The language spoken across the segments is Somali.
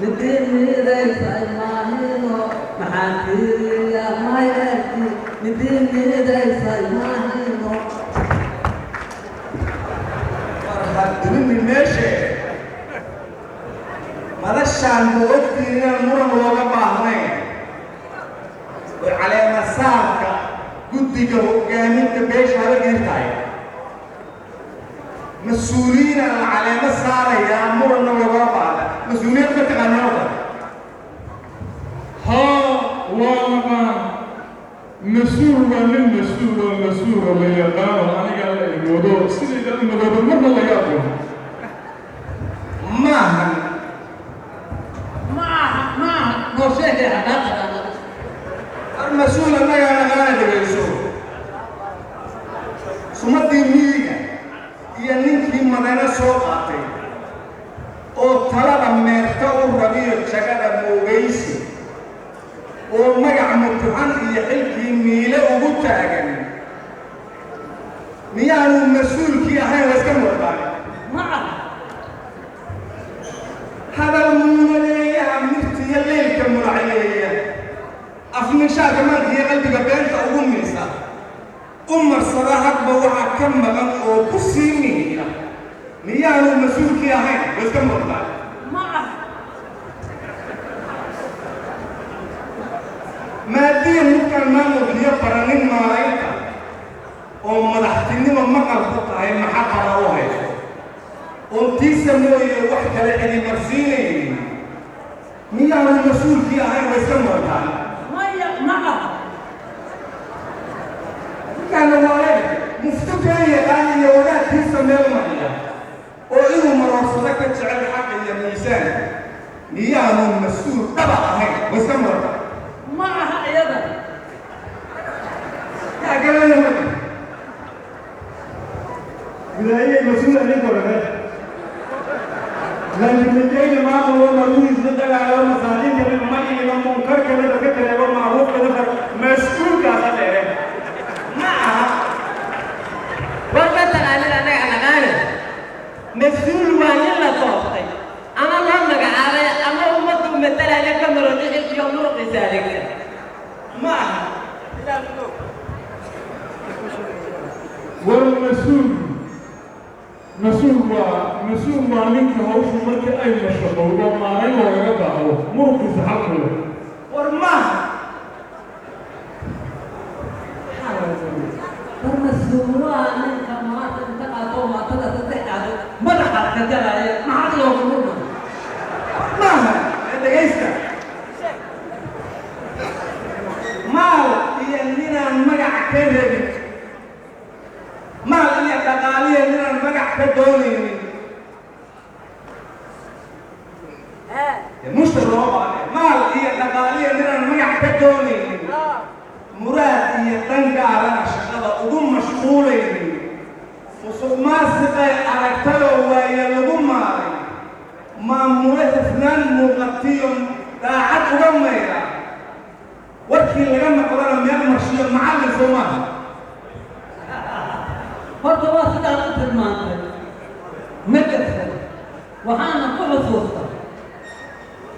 Midii midaysay maahino, maxaan tiriya mayerti? Midii midaysay maahino. War hadduminni meeshe madashaan ma ogtiin inaan muran looga baahnayn oo caleemasaarka guddiga hoggaaminta beesha Habargidir tahay? Mas-uuliyiina la caleemo saarayaa, muranna loogama baahna. Mas-uuliyad ma taqaanaa horta? Haa, waa naqaan. Mas-uul waa nin mas-uul oo mas-uuloo la yaqaano, aniga la imoodo sidayda u madoobo marna laga aqoon. Maahan. Maaha, maaha, noo sheegay haddaad taqaanaa. War mas-uul annagaa naqaana, dhegayso. Sumadii miyiga iyo ninkii madano soo qaatay oo talada meerta u rabiyo jagada moogaysi oo magac mutuxan iyo xilkii miile ugu taagan, miyaanu mas-uulkii ahayn? Waa iska muuqdaan. Ma aha. Hadal muunaleeyaha mirtiyo leylka mulaciyeeya, afminshaarka maanka iyo qalbiga beenta ugu miisa u marsada, hadba waxaa ka maqan oo ku sii mihiya, miyaanu mas-uulkii ahayn? Waa iska muuqdaan. Ma aha. Maadiya midkaan maamulkiyo baranin maaraynta oo madaxtinimo maqal ku tahay, maxaqara u hayso oon tiisa mooye wax kale cidi marsiinaynin, miyaanu mas-uulkii ahayn? Waa iska muuqdaan. Maya, ma aha. Ninkaana waa mufti been yaqaan iyo wadaadkiisa meel mariya oo inuu maroorsado ka jecel xaqa iyo miisaanka, miyaanu mas-uul dhaba ahayn? Waa iska muuqdaan. Ma aha iyada. Yaa garanaya marka? Wilaayay mas-uul ani korane lanjimijayna maamulo maruhiisla dagaalo, masaakiinkana ma iino, munkarkana dadka kareebo, macruufkana far, mas-uulkaasa dheere. Ma aha. War ma taqaanin, annaga naqaane. Mas-uul waa nin la doortay ama loo magacaabay ama ummaddu matalaya, ka maroodi xilkiyo muruqiisa adeegsan. Ma aha. War mas-uul waa mas-uul, waa ninka hawshu markii ay mashaqowdo maarayn loogaga baahdo muruqiisa xalku leh. War maaha. War mas-uul waa ninka maanta inta qaato maatada saddex dhacdo madaxa ka jaraya, maxaad loogu murma? Maaha ee dhegaysta. Maal iyo ninaan magac ka rabin, maal iyo dhaqaaliya ninaan magac ka doonaynin, mushtar loo baahne, maal iyo dhaqaaliya ninaan magac ka doonaynin, muraad iyo dan gaarana shaqada ugu mashquulaynin, musuq maasiqay aragtayoo waaye lagu maalay, maamule hufnaan muuqatiyo daacad uga mayra, warkii laga maqlana meel marshiyo, macallin soo maaha? Horta waa sidaad u tilmaantay, ma gafsan. Waxaana ku xusuusta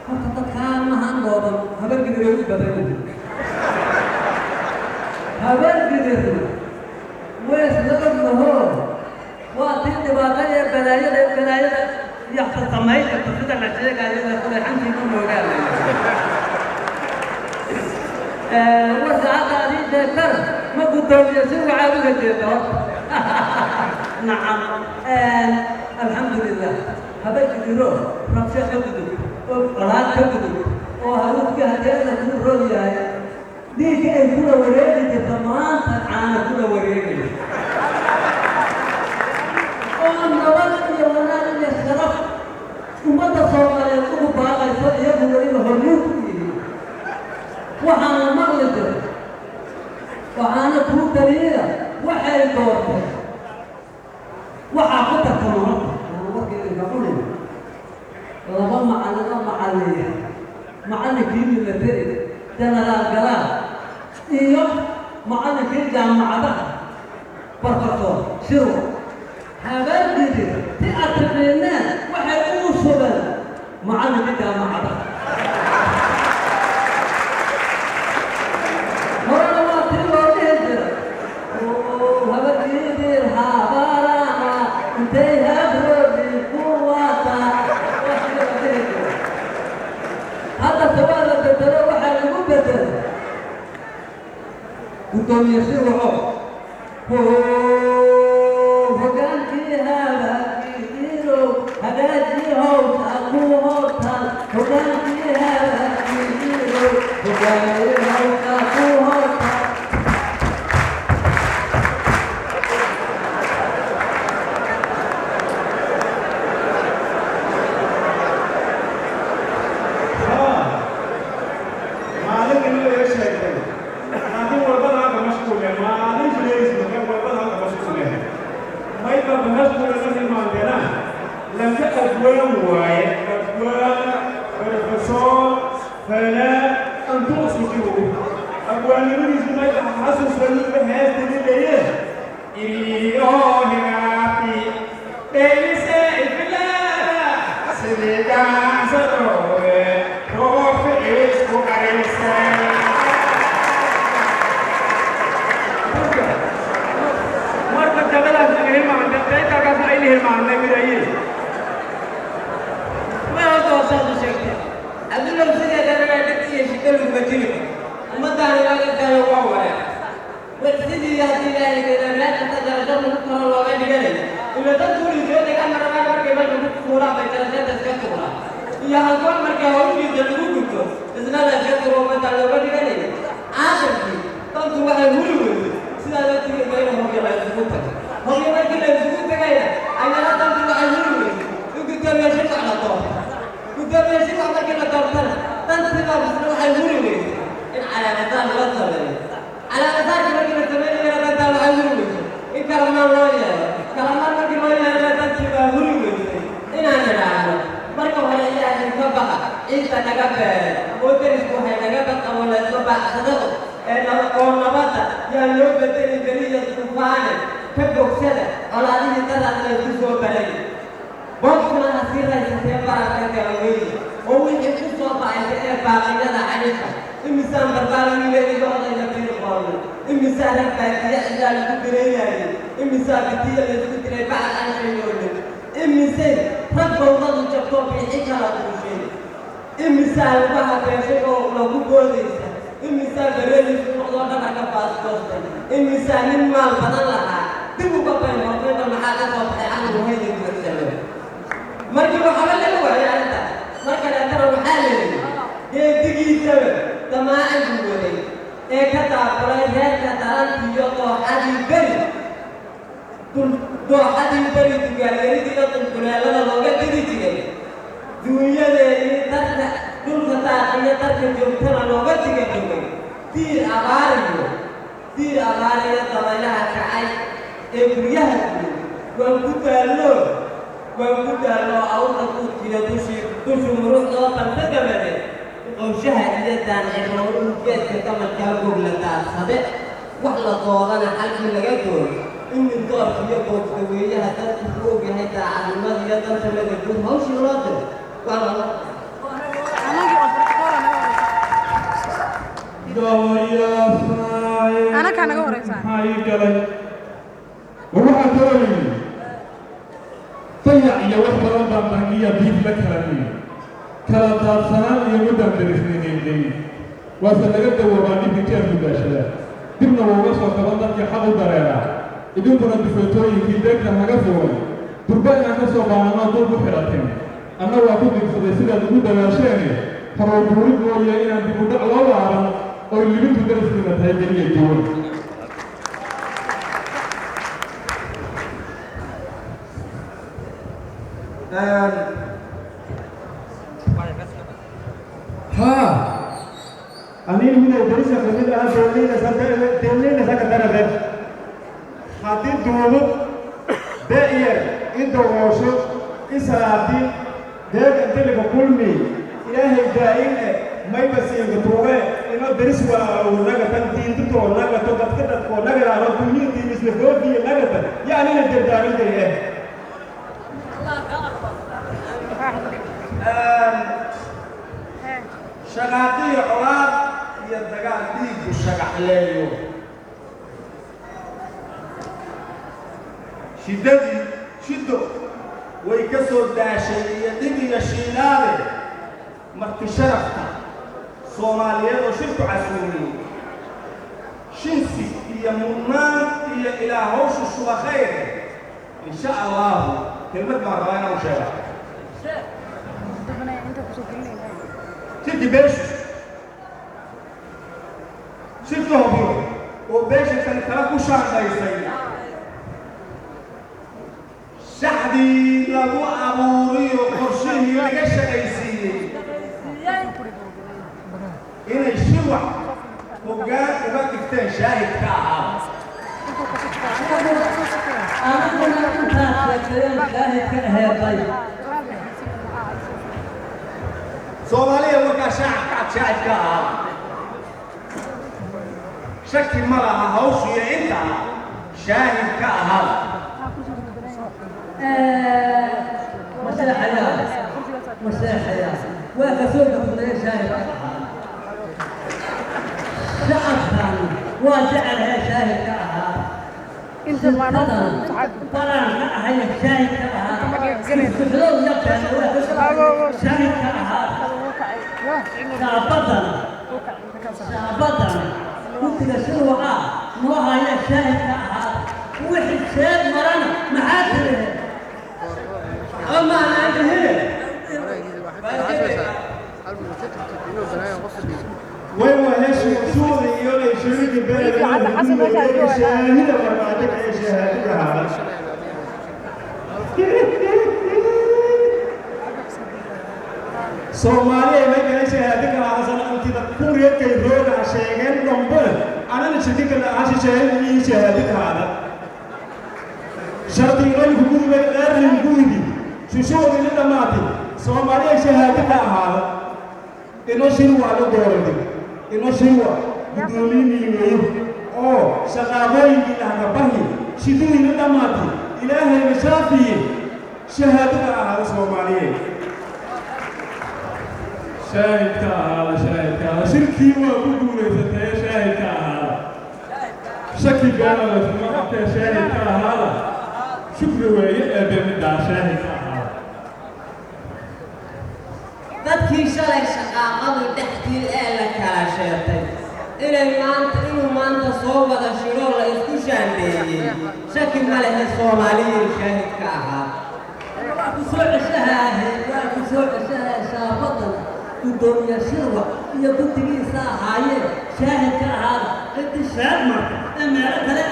horta dadkaan mahan dhooban Habargidiray u badan yihiin. Habargidirna way isla ognahoo waa tii dhibaatada iyo balaayada balaayada iyo samayn karta sida la sheegayo ee kuleexantiina moogaanaya. Warka hadda adii sheegtana ma guddoomiye si waxaad uga jeeda horta? Nacam, alxamdu lilah, Habargidiro rabshe ka gudub oo colaad ka gudub oo haruudka hadeena kuu roog yahay, dhiigga ay kula wareegi jirta maanta caana kula wareegaya oo nabad iyo wanaag iyo sharaf ummadda Soomaaliyeed ugu baaqayso, iyagu weliba hormuud u yihiin. Waxaana maqli jiray, waxaana kuu daliila waxay doortay waxaa ku tartama horta aan warkeeda cunin laba macallin oo macalliya, macallinkii militariga Jenaraal Galaal iyo macallinkii jaamacadaha Barfasor Shirwa. Habargidir ti aad tiqiineen waxay ugu shubeen Macallinka jaamacada horena waa tii loo dhihi jiray habarkiidir habarana intay habroodii ku wataa, waa sidii loo dhihi jiray. Haddase waa la bedelo, waxaa lagu bedelay guddoomiye Shirwaco hogaankii habakiidirow hagaajii howsha ku hortal, hogaankii habakiidirow hogaamii howsha ku hortal. Maalin inuu iga sheegtay, laakiin walbada halka mashquule maalin jireysmaka walbada halka mashquule mayba mashquule ma hilmaanteena lanka abwaan waaye, abwaan professor fanaan antuu isku jiru abwaannimadiisu mayba xasuusanba heestanilaye iriyohinaati dheelise ifilaara sidii gaansadoobe roofi isku qarisay. Marka jagadaas naga hilmaantay, qaybtaakaas ay la hilmaannay midaye. Ma horta waa saad u sheegtay, Cabdullow, sideedana dhib iyo shida laguma jiri. Ummadaani waa intaana waa wareer war sidii haddii Ilaahay keena meel kasta darajo lagu koro looga dhiganayo ila dadku soo degaan ma rabaan. Markay meesha ku fuulaan bay darajada iska tuuraan, iyo halkoon markay hawshiisa lagu guto isna la iska turo ummadda looga dhiganayo. Aakhirkii dantu waxay huri weyday sidaa loo tigi mayna hogya la isugu tago. Hogya markii la isugu tagayna ayana dantu waxay huri weyday in guddoomiye Shirwac la doorto. Guddoomiye Shirwac markii la doortana dantiibaa misna waxay huri weysay in calaamadaha loo sameeyo. Calaamadahaasi markii la sameynayana dantaa waxay huri weysay in kalamaan loo yeelo. Kalamaan markii loo yeelana dantii baa huri weysay inaan idhaahno marka hore Ilaahay ka baqa ciidda naga beeray oo derisku waxay naga badqabo laysla baacsadado ee oo nabadda yaa loo bedeli beriya duufaane ka bogsada colaadihii dadaad laysku soo baray boobkuna ha sii raysatee baranka galaweeye oo wixii ku soo baxaysa ee baaqiyada canisha. Imisaan barbaar wiileediga odayga biirqoonay, imisaa rag baadiye cidaa lagu bireynayay, imisaa bitiya laysku diray bacad aan shaygoolin, imisay rag bowdadu jabtoo biixi kala duushay, imisaa lugaha beeshay oo lagu boodaysa, imisaa bareeliisu noqdoo dhabarka baasgoostay, imisaa nin maal badan lahaa dib uga baymortay. Bal maxaa ka soo baxay caqligu hayda buuxsano markii waxaba laga waayay arrinta. Mar kaleetana waxaa la yidhi geedigiisaba damaacigu waday ee ka daabulay reerka darantiiyo dooxadii beri dooxadii beri dugaalyarida iyo dulduleelada looga diri jiray duunyadeedii darka dhulka daaqiyo darka joogtana looga diga dogay diir abaariyo diir abaariyo dabaylaha kacay ee guryaha gubay. Waan ku daallo, waan ku daallo awrta duudkiyo dushii dushu muruxdoo balse dabadeed qowshaha iyo daanciroo geedka gamadkaa gogla daadsade wax la doodana xalkii laga doono in nindoorka iyo boogdaweeyaha dadku ku ogyahay daacadnimada iyo dantamada guud hawshii loo diro waa lala. Anakaa naga horeysaa. Maxaa ii galay? War waxaa kaloo yidhi dayac iyo wax badan baan dangiya diif la kala niyi kala daadsanaan iyo muddaan derisnaynaynay, waase laga dawoobaa dhibka jeerku daashada dibna wuuga soo kaban dadkii xaq u dareeraa. Idinkuna difeetooyinkii deegta naga fuuray durba inaan ka soo baananoo dul ku xidhatin anna waa ku digsaday sidaad ugu dadaasheene horor buurid mooye inaan dib u dhac loo laaban oy libintu dariskiina tahay geliya duwan. Haa, aniin miday darisa kamid ah deeleyna saka darabe haddii duubub da'yar i dogoosho i salaati deeg intiliga kulmi Ilaahay daa'in e mayba siinka tuuge ino daris walaalow nagatan diintutoo nagato dadka dadkoo nagadaano dunyada diin isla foofiye nagata ya anina dardaarinday eh. Shaqaaqiyo colaad iyo dagaal dhiiggu shagaxleeyo, shiddadii shiddo way ka soo daashay iyo dhib iyo shiilaade. Marti sharafta Soomaaliyeed oo shirku casuumiyey, shinsi iyo mudnaan iyo ilaa hawshu shuba khayr, insha Allahu. Kelmad baan rabaa inaan u sheega. Shirki beeshu, shirki Hobyo oo beesha tan kala ku shaandhaysay, shaxdii lagu abuuriyo qorshihii laga shaqaysiiyey inay Shirwac hoggaan uga dhigteen shaahid ka ahaa. Aniguna intaad sheegtayeen shaahid ka aheeday. Soomaaliya markaa shaacabka cad shaahid ka ahaa, shaki ma laha hawshu iyo intaa shaahid ka ahaa. Maseexayaa, maseexayaa, waa ka soo gudbaya shaahid ka ahaa. Shacabkan waa jecelhay shaahid ka ahaa. Shirkadan balaan ka ahaya shaahid ka ahaa. Iskuxdow yaqaana waa ka shaahid ka ahaa. Shaabadana, shaabadana guddiga Shirwaca noo haya shaahid ka ahaa. Wixii sheeg marana maxaa tiriheen? Ama aan dhihine. Way waheshiisuuda iyo shiriki shaahida farmaajo ee shahaadada ahaa. Soomaaliya may kala shahaado kala hasan antida kuuriyadkay rooga sheegeen dhambe anana shirki kala ashi sheegeen iyo shahaadadaada shardigan gudubay qaarin gudbi shushoodii la dhamaatay. Soomaaliya shahaado ka ahaada ino Shirwa la dooraday, ino Shirwa guddoomiyihiiweeyo oo shaqaaqooyinkii lahkabahi shidadii la dhamaatay, Ilaahayna shaafiye, shahaado ka ahaada Soomaaliyeed. Shaahidka ahaada, shaahidka ahaada. Shirkii waa ku guulaysatay, shaahidka ahaada. Shaki beena layskuma qabtee, shaahidka ahaada. Shukri weeye eebe middaa, shaahidka ahaada. Dadkii shalay shaqaaqadu dhexdii ee la kala sheetay inay maanta inuu maanta soo wada shiro la isku shaandeeyey, shaki ma lehe. Soomaaliya shaahidka ahaa. Waa ku soo ceshahaahe, waa ku soo ceshahaa. Shaabadan guddoomiye Shirwac iyo guddigiisa ahaayeen shaahidka ahaada. Ciddii sheeg marka ee meelo kale